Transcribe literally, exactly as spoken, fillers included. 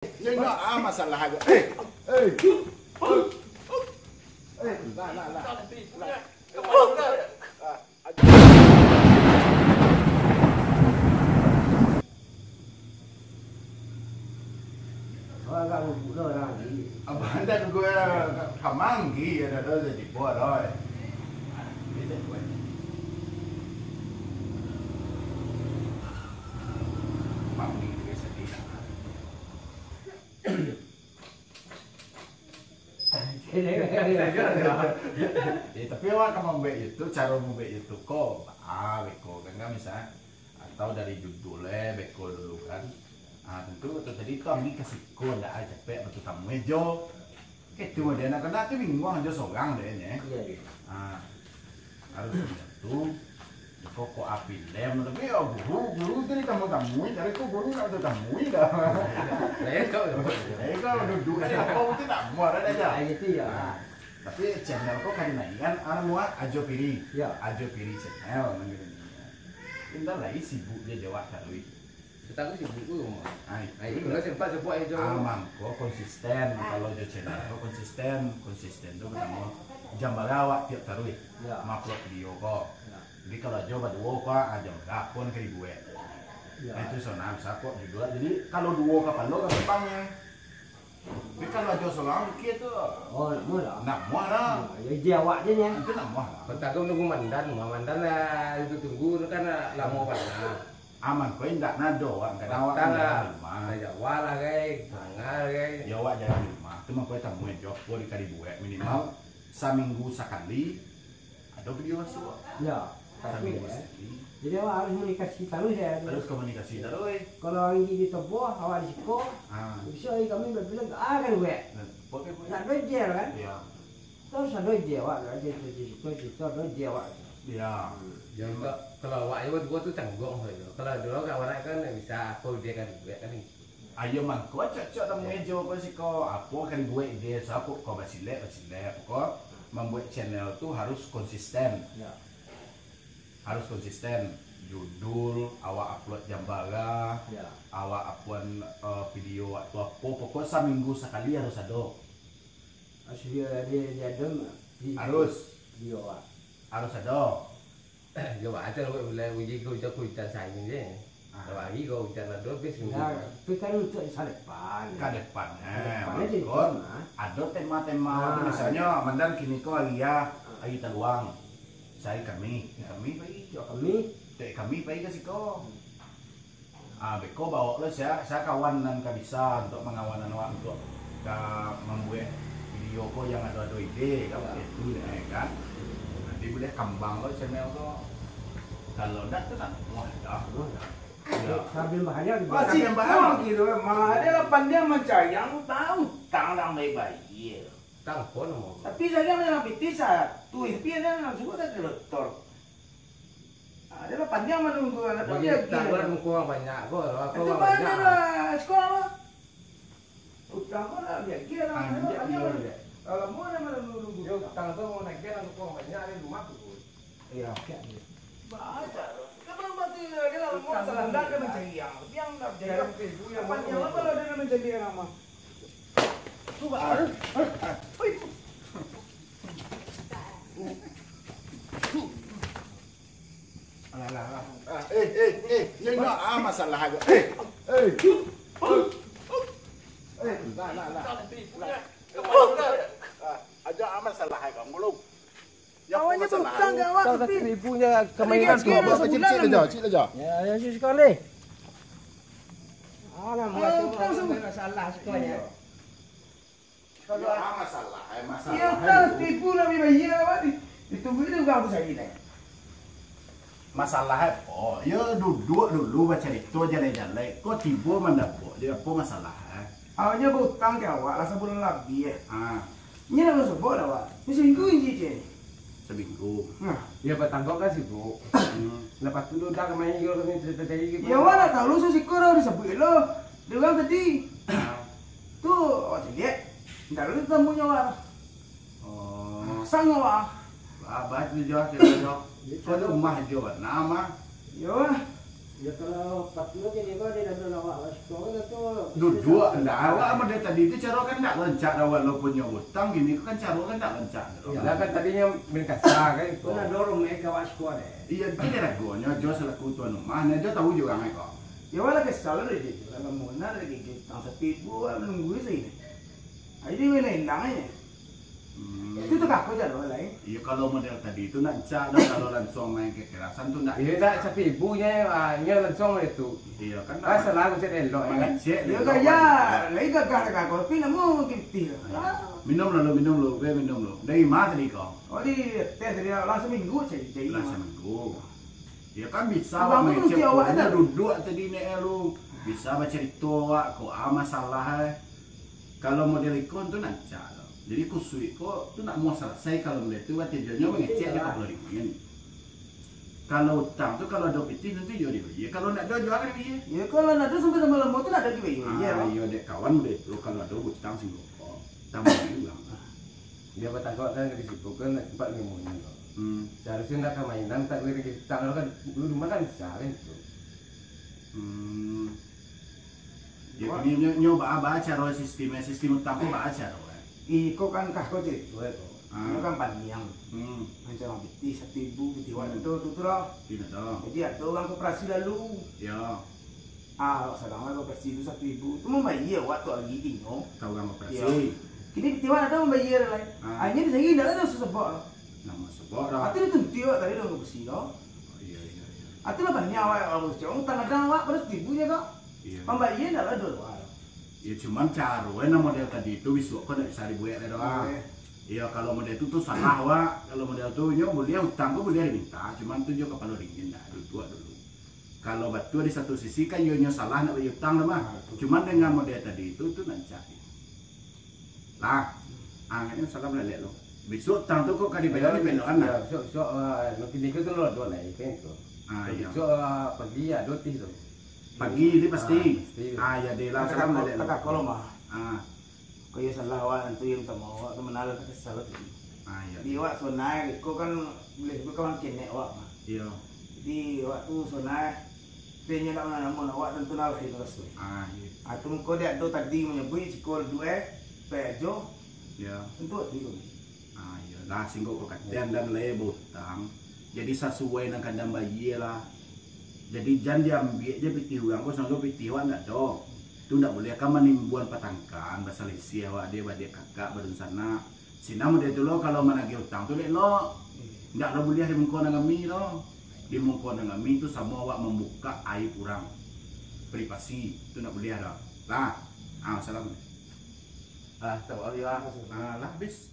Yo, nyo, ah, masalah aja. Eh, eh. Eh, lah, lah, lah. Abah anda juga ka manggih, ada-ada jadi buah, oi. Ini tak buat. Manggih dia sedih. Eh, tapi awak ka mambuek YouTube, caro mambuek YouTube ko, ah, beko kan, kan, misal, atau dari judul, eh, beko dulu kan. Ah, tentu tu tadi tu ambi ka siko, ndak ai capek batu tamu, eh, jo. Oke, tu dia nak kena tu bingung jo sorang deh, eh. Iya, iya. Ah, harus tu. Kok, kok api lem, tapi yo guru, guru tu ditamu-tamui, dari tu guru nak tamu dah. Lah, yo, kau. Lah, yo, kau duduk di lapau tu nak muar ada aja. Ah, gitu, ya. Nah, tapi channel kau kan naik kan, anu, muat Ajo Piri. Ya. Ajo Piri channel, namanya. Indah lah, sibuk je jawab taruih. Setahun sibuk tu, Mak. Ai, ai, itu kalau sempat sebuah itu. Ah, mangko konsisten. Kalau jo channel ko konsisten, konsisten tu pertama jam bara awak tiap taruih. Ya. Mangupload video ko. Ya. Jadi kalau jo baduo ko, ah, jam bara pun ka dibuek. Ya. Nah, itu sonang, bisa kok juga. Jadi kalau duo kapalo gampang ya. Tapi kalau jo sorang mikir tu, oh, nak muah lah. Nak muah lah. Ya, ide awak je nya. Itu nak muah lah. Pertama nunggu mandan, mandan lah itu tunggu tu kan lamo bana. Aman, kau indak nado, awak kadang awak Patang lah. Jalan rumah. Dah Jawa lah, gai. Sangah, gai. Ya, awak jalan rumah. Tu mangko tamu jo, kau di kali buek minimal saminggu sakali ado video masuk. Ya, tapi, saminggu eh, sakali. Jadi awak harus komunikasi taruih ya. Harus komunikasi taruih. Kalau anggi di teboh, awak di siko. Ah. Bisa hari kami berbilang, ah, kan buek. Nah, buek, buek. Nak dojel kan? Ya. Terus ado ide awak, ado ide, ado ide, ado ide awak. Ya. Hmm. Ya, kalau awak yang buat tu tanggung sajo. Kalau dulu kan awak kan bisa apa dia kan buat kan. Ayo mangko cocok nang mejo ko siko, apo ka dibuek ide, sapo ko basilek, basilek, apo ko mambuek channel tu harus konsisten. Ya. Harus konsisten. Judul, awak upload jam bara, ya, awak upload, eh, video waktu apo, pokok saminggu sakali harus ado. Harus dia, dia, dia ada, di, harus. Dia, Wak. Harus ada. Yo, ada, Wak, mulai uji ko, uji ko, ujian saing je. Ah. Kalau hari ko ujian ada, habis minggu. Nah, tapi kan untuk masa depan. Ka depan, eh, masa depan aja mangko, itu, nah, ada tema-tema, nah, misalnya, mandan kini ko hari ya, ah, hari taluang. Saya kami, kami pai. Yo, kami. Dek kami pai ka siko. Hmm. Ah, beko baok lo sia, sia kawan nan ka bisa untuk mangawan awak untuk ka mambuek video ko yang ado-ado ide, kan, ya, itu, ya, kan. Nanti buliah kambang lo channel ko. Kalau ndak tu nak muah dah. Muah dah. Ya. Sambil bahaya juga. Masih yang bahaya. Gitu, mah, dia lah pandai mancayang, tahu utang lah baik-baik. Utang pun mau. Tapi saya nak pitih satu, tapi ada nak suruh tak terletor. Ah, dia lah panjang menunggu, anak tu dia utang gila. Kan muka orang banyak ko, apa itu orang banyak. Mana lah, sekolah lah. Utang ko lah, dia gila lah, panjang dia. Kalau mau dia malam nunggu. Dia utang tu mau nagih, anak muka orang banyak, dia rumah tu. Iya. Baca. Dia belum mati, dia lah mau utang salah, dia mencari yang, tapi yang nak jadi. Dia seribu yang panjang mau apa lah dia nak mencari yang lama? Coba. Ah. Alah, alah, alah. Ah, eh, eh, eh, nyo, nyo, ah, masalah aja. Eh, eh. Eh, lah, lah, lah. Ah, aja, ah, masalah aja, ngulung. Ya, awaknya masalah berutang aja. Ke awak, tapi ibunya kemarin dia kan cik, cik aja, cik aja. Ya, ya, cik sekali. Alah, buat tu masalah sekolahnya. Kalau, ya, masalah, eh, masalah, ya, tak itu. Tipu lah, bayar awak ni. Itu, itu kan aku cari ni. Masalah apo? Yo, duduk dulu bacarito jalai-jalai. Ko tibo mandapok je, apo masalah, eh? Awaknya berutang ke awak lah sabulan labiah, eh. Ha. Ini nak masuk bok dah, Wak. Ini seminggu ini je. Seminggu. Nah. Ya, bertanggung kan sibuk. Hmm. Lepas tu dah kemarin juga kami cerita tadi gitu. Ya, awak nak tahu lu sasiko dah disebut lo. Dia orang tadi. Ha. Tu, awak caliak. Ndak lu tamunyo, Wak. Oh. Sang, Wak. Abah tu jo, tu jo. Kau tu rumah jo, nama? Yo. Ya, kalau patuah jadi kau di dalam lawak, Mas, kau kan tu. Duduak, ndak, awak model tadi tu caro kan ndak rancak, awak lo punyo utang, kini ko kan caro kan ndak rancak. Iyo. Lah kan tadinyo main kasar kan itu. Kan ado rumah ka awak siko deh. Iyo, tu deh ragonyo, jo salaku tuan rumah, nah, jo tahu jo urang ko. Ya, awak lah kesal deh, gitu. Lah, bangunan lagi utang sapibu, awak nunggu sajo. Jadi, mana hilang aja. Hmm. Itu tu kako caro lain. Iyo, kalau model tadi tu nak cak dah, kalau langsung main kekerasan tu nak. Iyo, nak sapibu nyo, ah, nyo langsung main tu. Iyo, kan. Ah, salah aku cek elok, eh. Mangecek. Iyo, elok, gaya. Lain gagah dah kako, tapi namo mungkin pitih. Ayo. Ah. Minum lalu, minum lu, be minum lu. Dari ma tadi kau? Oh, di tes tadi lah, lah saminggu cari, cari. Lah saminggu. Iyo kan bisa. Abang tu mangecek nanti awak ko, ado. Duduak tadi nek lu. Bisa bacarito awak ko, ah, masalah, eh. Kalau model ikon tu rancak tu. Jadi kusuik ko tu nak mau salasai kalau model tu, artinyo mangecek di kapalo dingin. Kalau utang tu kalau ado pitih nanti yo dibayia. Kalau ndak ado juo kan dibayia. Ya, kalau ndak ado sampai-sampai lamo tu ndak ado dibayia, ah, yo. Iyo, dek kawan model tu kalau ado utang singgo ko. Tambah urang. Dia batangkok kan di situ kan tempat ilmunyo tu. Hmm. Seharusnyo ndak ka mainan tak duit lagi utang kan dulu mah kan bisa kan itu. Hmm. Ya, kini nyo, nyo ba, ba caro sistim, sistim utang ko ba caro, eh. Iko kan kah ko carito ko. Ah. Nyo kan paniang. Hmm. Macam pitih satu ibu, pitih wak tu, tu, tu lah. Tidak tahu. Jadi ado urang koperasi lalu. Ya. Ah, sadang lah koperasi tu satu ibu. Tu mambayia wak tu agi inyo. Ka urang koperasi. Ya. Kini pitih wak ado mambayia lai. Ah. Akhirnyo di sini ndak ado sasabak lah. Namo sabak dah. Ati ditunti wak tadi urang koperasi tu. Oh, iya, iya, iya. Ati lah banyak wak, wak, wak, utang kadang wak pada satu ibu je kak. Iya. Mambayia ndak lah dua doa. Ya, cuman caro, eh, nan model tadi tu bisuak ko ndak bisa dibuek lah doh, ah. Iya. Iya, kalau model tu, tu salah, wak. Kalau model tu, nyo buliah utang ko buliah diminta, cuman tu jo kapalo dingin dah, duduak dulu. Kalau batua di satu sisi kan, iyo nyo salah ndak bayia utang dah mah. Ah, betul. Cuman dengan model tadi tu, tu rancak. Lah, angeknyo salam lalek lo. Bisuak utang tu kok ka dibelok, dibelok kan, ya, nah? Bisuak, bisuak, ah, nanti minggu tu lo dua naik kan tu. Ah, iya. Bisuak, ah, pagi ado tih tu. Pagi ni pasti. Ah, pasti. Ah, ya deh lah, salam lalek lo. Takah kolom, ah. Ah. Kok iyo salah awak, nanti yang utama awak tu manalo kesal tu. Ah, iya. Di awak sonai, ko kan boleh tu kawan kenek awak mah. Iya. Jadi awak tu sonai, Tapi nyo ndak mananamun awak, tantu lah lahia raso. Ah, iya. Ah, tu mangko dek ado tadi manyabuik, siko duo, eh, pai ajo. Ya. Tantu ati ko. Ah, iya. Lah, singgo ko katian dan lai bautang. Jadi, sasuai nan kandang bayia lah. Jadi, jan diambiak je pitih urang ko, sanggo pitih awak ndak ado. Tu ndak buliah kan manimbuan patangkahan, basalisiah awak dek, badek kakak, badunsanak. Sinan model tu lo, kalau managih utang tu, dek lo. Indak lo buliah di muko nan kami lo. Di muko nan kami tu samo awak mambukak aib urang. Privasi, tu ndak buliah doh. Lah. Ah, salam. Ah, tak boleh lah. Ah, lah, habis.